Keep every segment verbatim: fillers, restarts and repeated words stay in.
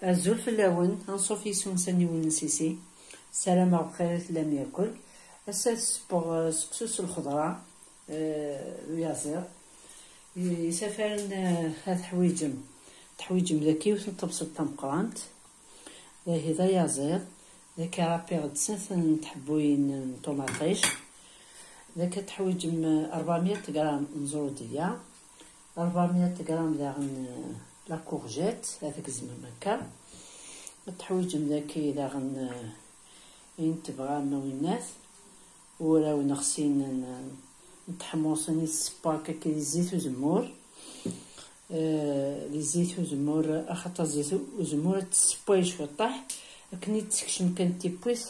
Azul fell-awen, anṣuf yes-wen s aniwel n Sisi. Ssarameɣ bxir i tellam yakk. Ass-a ad ssewweɣ, eh, seksu s lxeḍra, eh, d uyaziḍ. I-, isafaren, eh, ad teḥwiǧem. Teḥwiǧem daki yiwet n tebṣelt tameqqrant. Dahi d ayaziḍ. Daki rapiɣ-d snat n tḥebbuyin n ṭumaṭic. Daki ad teḥwiǧem, eh, ṛebɛemya gram n ẓrudiya. Ṛebɛemya gram daɣen, eh, la courgette, ad tgezmem akka. Ad teḥwiǧem daki daɣen, eh, ayen tebɣam, a winnat. Uraw neɣ sin n, n teḥmuṣin i tseppar akka di zzit uzemmur. Eh, di zzit uzemmur, axaṭer zzit uzemmur ad tessewway cwiṭṭaḥ, akken i d-tekcem kan tiwwit,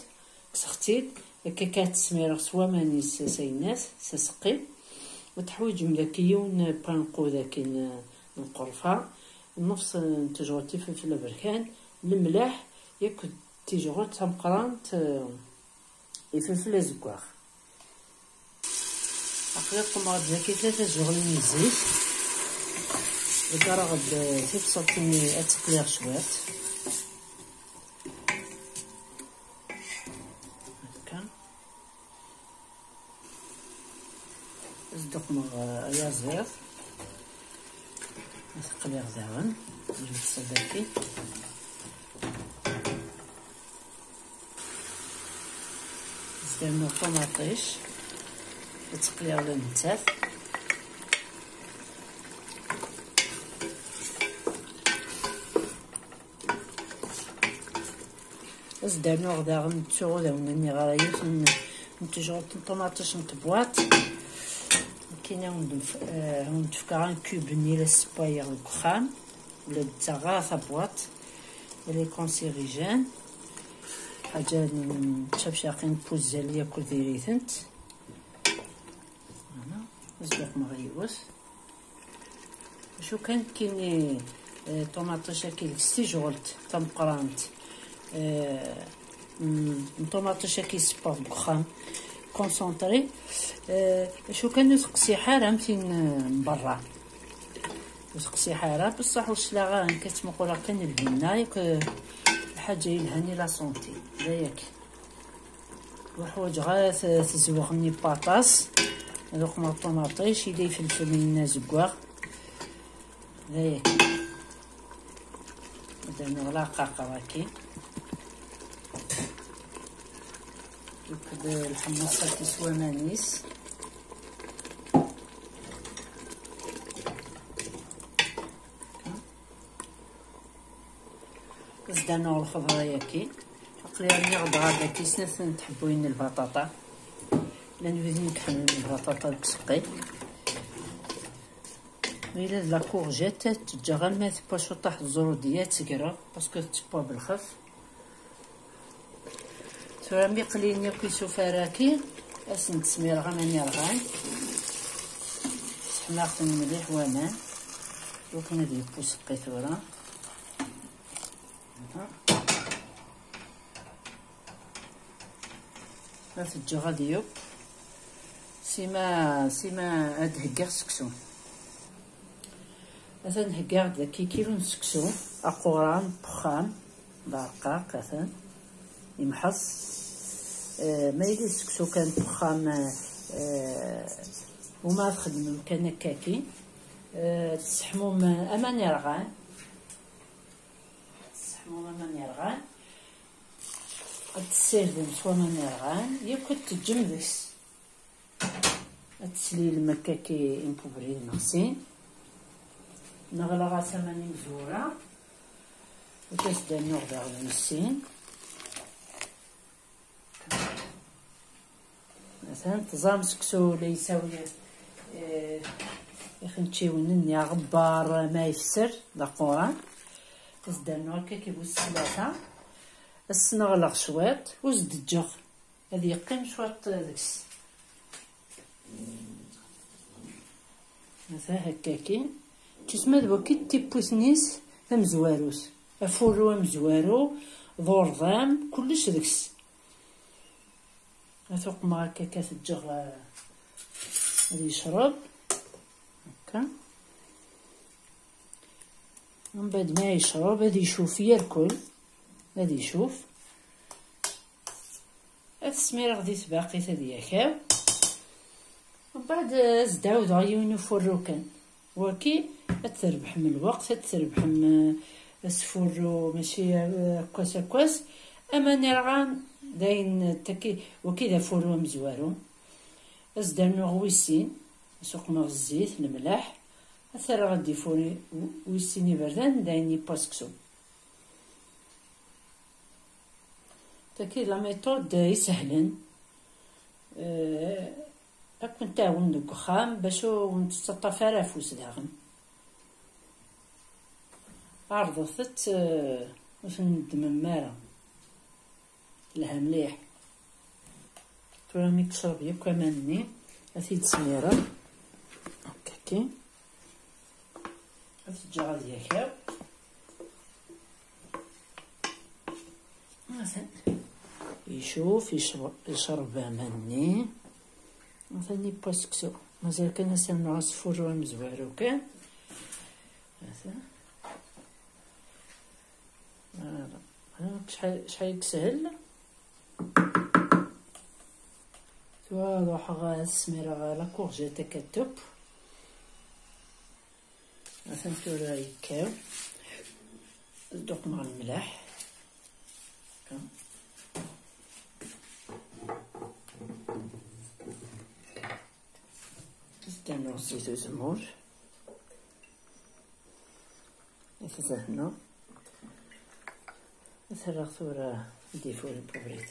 kkseɣ-tt-id, akka kan ad tt-smireɣ s waman-is s ayennat, s aseqqi. Ad teḥwiǧem daki yiwen n panqu daki n, n lqerfa, nnefṣ n tejɣelt ifelfel aberkan, lemleḥ, yakk d tijɣelt tameqqrant, eh, ifelfel azeggaɣ. Aql-i qemmeɣ-d daki tlata tjeɣlin n zzit. Ḍeggreɣ-d tibṣelt-nni ad teqliɣ cwiṭ. Akka. Ad d-qmeɣ, eh, ayaziḍ. Ad t-qliɣ daɣen. Ad t-qliɣ daki. Zdermeɣ ṭumaṭic, ad tt-qliɣ d nettat. Ad s-d-rnuɣ daɣen, ttuɣ ad awen-iniɣ ara yiwet n, n tejɣelt n ṭumaṭic n tebwaṭ. Akken ad wen-d-, eh, ad wen-d-fkeɣ un cube-nni la ssewwayeɣ deg uxxam. Ula d-ttaɣeɣ ara tabwaṭ, elle est cancérigène. Ḥaǧa n tcabcaqin n wuzzal yakk diri-tent. Voilà. Ad s-d-uqmeɣ yiwet. Acu kan kini, eh, ṭumaṭic-agi deg-s tijɣelt tameqqrant, eh, mm, n ṭumaṭic-agi yessewweɣ deg uxxam, concentré. Eh, acu kan ur teqsiḥ ara am tin, eh, n berra. Ur teqsiḥ ara, beṣṣeḥ ur claɣ ara, nekk ad ttmuquleɣ kan lbenna, yak, eh, lḥaǧa yelhan i la santé. D ayagi. Ur ḥwaǧeɣ ara t-, tezweɣ-nni n waṭas. Ad uqmeɣ ṭumaṭic, yella ifelfel-nni azeggaɣ. D ayagi. Ad rnuɣ laqaqa waki. Akked lḥemmeṣ-agi s waman-is. Ad s-d-rnuɣ lxeḍra-yagi. Aql-i rniɣ-d ɣer dagi snat n tḥebbuyin n lbaṭaṭa. Llan wid i iḥemmlen lbaṭaṭa deg useqqi. Ma yella d la courgette, ad tt-ǧǧeɣ arma tewwa cwiṭṭaḥ n ẓrudiya, ad tt-greɣ, parce que tettewwa belxef. Tura mi qlin yakk isufar-agi, ad sen-d-smireɣ aman yerɣan. Seḥmaɣ-ten mliḥ waman, iwakken ad yeww useqqi tura. Aha. Ad t-ǧǧeɣ ad yeww. Sima, sima ad d-heggiɣ seksu. Atan heggaɣ-d dagi kilu n seksu, aquran n uxxam, d arqaq, atan, imḥeṣ. Eh, ma yili seksu kan n uxxam, eh, uma txedmem kan akkaki, eh, tesseḥmum aman yerɣan. Tesseḥmum aman yerɣan. Ad tessirdem s waman yerɣan, yakk ad teǧǧem deg-s. Ad teslilem akkaki imkubri neɣ sin. Neɣleɣ-as aman imezwura. Ad as-d-rnuɣ daɣen sin. Atan teẓram seksu la yessawi, eh, ixenčiwen-nni aɣebbar ma yefser d aquran. Ad as-d-rnuɣ akkaki bu tlata. Ad s-neɣleɣ cwiṭ, ad as-d-ǧǧeɣ. Ad yeqqim cwiṭ deg-s. Ata hakkaki. Tis ma d waki d tiwwit-nni-s tamezwarut. Afurru amezwaru, d urḍam, kullec deg-s. Ad t-uqmeɣ akka, akka t-ǧǧeɣ, eh, ad yecreb. Akka. Mbeɛd ma yecreb, ad icuf yerkul, ad icuf. Ad t-smireɣ di tbaqit ad yakaw. Mbeɛd, eh, ad s-d-ɛawdeɣ yiwen ufurru kan. Waki, ad trebḥem lweqt, ad trebḥem, eh, asfurru, mačči, eh, akkas, akkas. Ama nniɣ-am, d ayen, eh, taki, waki d afurru amezwaru. Ad s-d-rnuɣ wis sin, ad s-uqmeɣ zzit, lemleḥ, ad t-rreɣ ad d-ifur wis sin iberdan, d ayen yewwa seksu. Taki d la méthode isehlen, eh, ad kent-tɛawen deg uxxam bac ur wen-tettaṭṭaf ara afus daɣen. Ɛerḍet-tt, eh, ur tneddmem ara. Telha mliḥ. Tura mi yecreb yakk aman-nni, ad t-id-smireɣ. Akka kan. Ad t-ǧǧeɣ ad yakaw. Atan. Icuf, yecreb, yecreb aman-nni. Atan yewwa seksu. Mazal kan ad s-rnuɣ asfurru amezwaru kan. Atan. Voilà. Ha, acḥal, acḥal i yeshel. Tura ruḥeɣ ad smireɣ la courgette, ketchup. Atan tura yekkaw. Ad d-uqmeɣ lemleḥ. Akka. Ad d-rnuɣ zzit uzemmur. Ad t-zehneɣ. Ad t-rreɣ tura ad d-ifur lpubrit.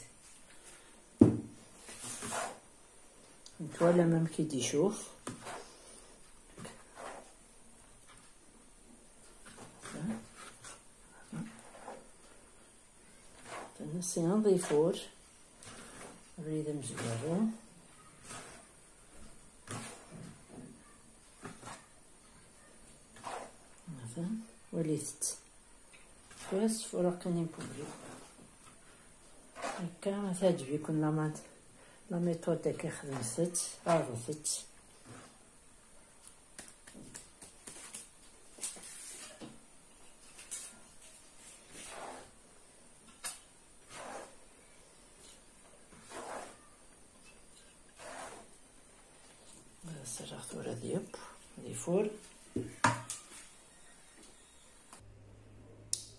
Twalam amek i d-icuf. Nsiɣ ad ifur. Abrid amezwaru. Walit-tt. Tura sfureɣ kan impubri. Akka, ad teɛǧeb-iken la mat-, la méthode-agi, xedmet-tt, ɛerḍet-tt. Serreɣ tura ad yeww, ad ifur.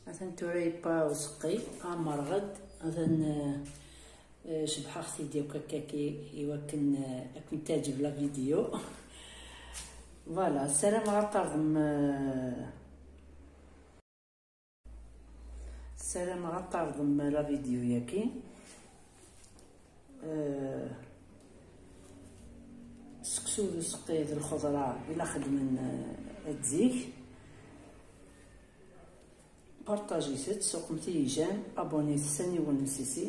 Atan tura yewwa useqqi, ɛemmreɣ-d. Atan, eh, eh, cebḥeɣ-t-id yakk akka i, i wakken, eh, ad ken-teɛǧeb la vidéo. Voilà, ssarameɣ ad terḍem, eh, Ssarameɣ ad terḍem la vidéo-yagi. Euh, seksu d useqqi d lxeḍra i la xeddmen, euh, at zik. Partajit-tt, suqmet-iyi j'aime, abonnez-tt s aniwel n sisi.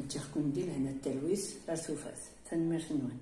Ǧǧiɣ-ken di lehna d talwit, ar tufat. Tanemmirt-nwen.